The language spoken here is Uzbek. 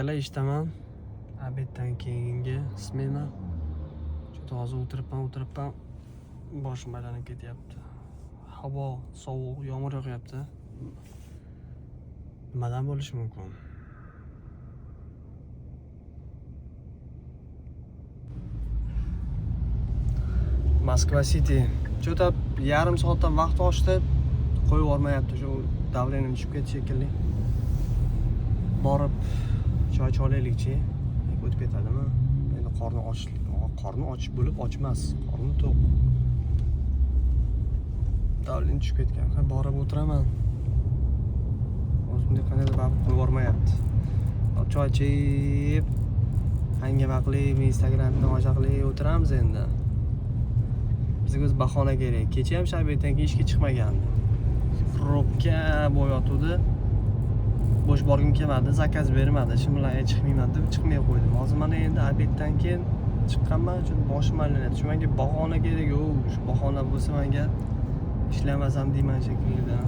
Hali ishdaman. Обед dan keyingi smena. Juda hozir o'tiribman, o'tiribman. Boshim aylanib ketyapti. Havo sovuq, yomg'ir yog'yapti. Nimadan bo'lishi mumkin? Moskva City. Что-то yarim soatdan vaqt oshdi. Qo'yib yubormayapti, shu давление tushib ketdi shekilli. Borib choy icha olaylikchi. O'tib ketadimi? Endi qorni och, qorni och bo'lib ochmas, qorni to'q. Давление tushib ketgan. Ha, borib o'tiraman. O'zimda qandaydir baribir qo'yib yubormayapti. Choy ichib, hangama qilib, Instagram tomosha qilib o'tiramiz endi. Bizga o'zi bahona kerak. Kecha ham shu обед dan keyin ishga chiqmagandim. Probka bo'yotuvdi. Bo'sh borgim kelmadi, заказ bermadi. Shu bilan chiqmayman deb chiqmay qo'ydim. Hozir mana endi обед dan keyin chiqqanman, shu boshim aylanyapti. Shu menga bahona kerak, u shu bahona bo'lsa menga ishlamasam deyman shekilli.